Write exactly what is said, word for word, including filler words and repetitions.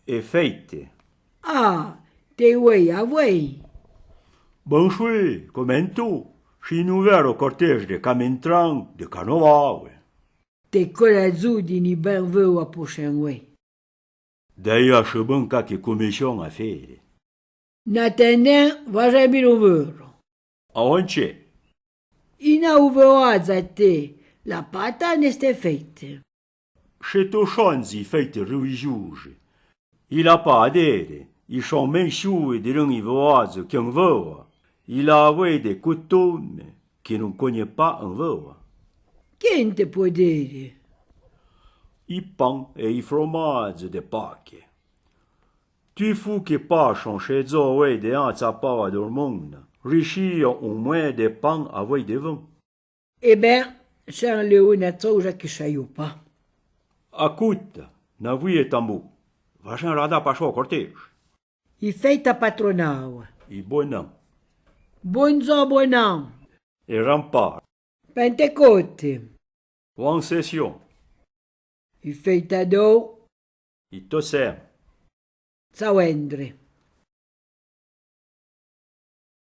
É féite. Ah, te voué avoué. Bonchoué, comèn to, chi nou vèro cortèje de camintran de carnaval. Te corazou di ni ben veu a pochèn voué. D'ailleurs, che bon quâque commission a fére. N'atendèn, vajèn biron veuro. Aonche? I n'a ouveoadzo a te, la pâta n'èste féite. Che to chonzi féite religiouje. I l'a pâ a dére, i chon mèi choue de l'un i veoadzo qu'un veua. I l'a avoué de cotome que non cognè pâ un veua. Quinte po dére? I pan é i fromadzo de Pâque. Tui fou que pâchon che dzo oué de an tsapaua dormouna, richion un moué de pan avoué de vin. É ben, chèn l'é una tsouja que chayo pâ. Acouta, n'avoué é tambou. Vajèn radâ pa cho cortèje. I féita patronaua. I bon an. Bondzo bon an. É rampâr. Pentecote. Ou an session. I féita dou. I tossèn. Tsawendre.